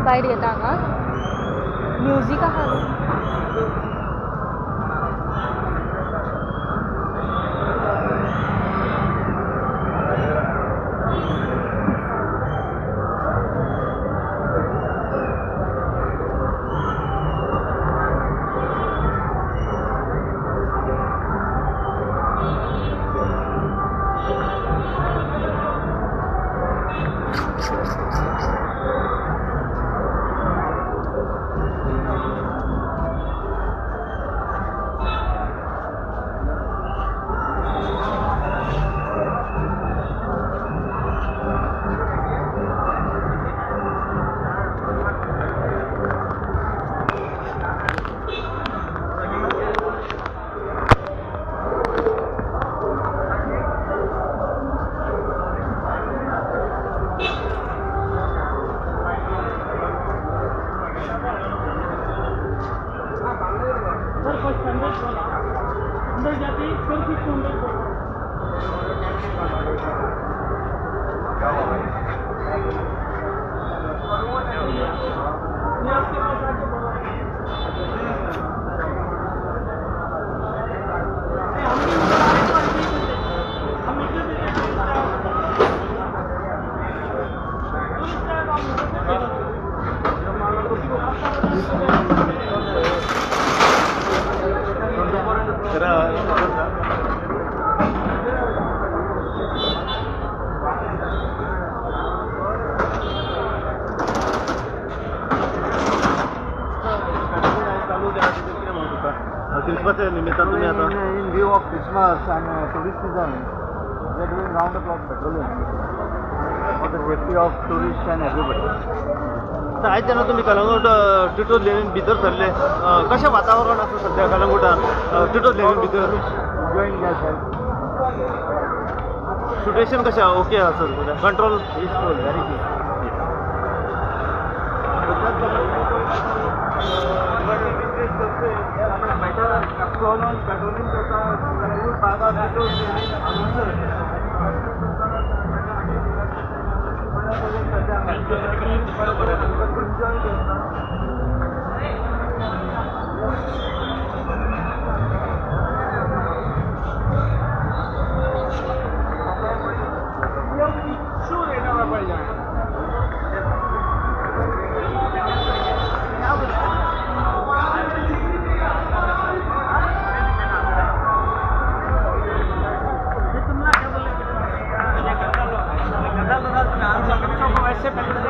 बायट घेता हांगा. म्युजीक आहा न्हू. अंदर जाते ही फिर फिर अंदर आपके पास आके बोला हम इधर क्रिसमस निमित्तान तुम्ही आता in view of Christmas and tourist season, we are doing round the clock patrolling for the safety of tourists and everybody. आयज जेन्ना तुमी कलंगूट टिटोज लेनीन भितर सरले, कशें वातावरण आसा सद्या कलंगूटान टिटोज लेनीन भितर? Enjoying yourself. Situation कशें आहा? ओके आसा sir, control? Peaceful, very peaceful. Patrolling करता कलंगूट बागा टिटोज लेनीन हांगासर एन्जॉय करता. वैसे पहले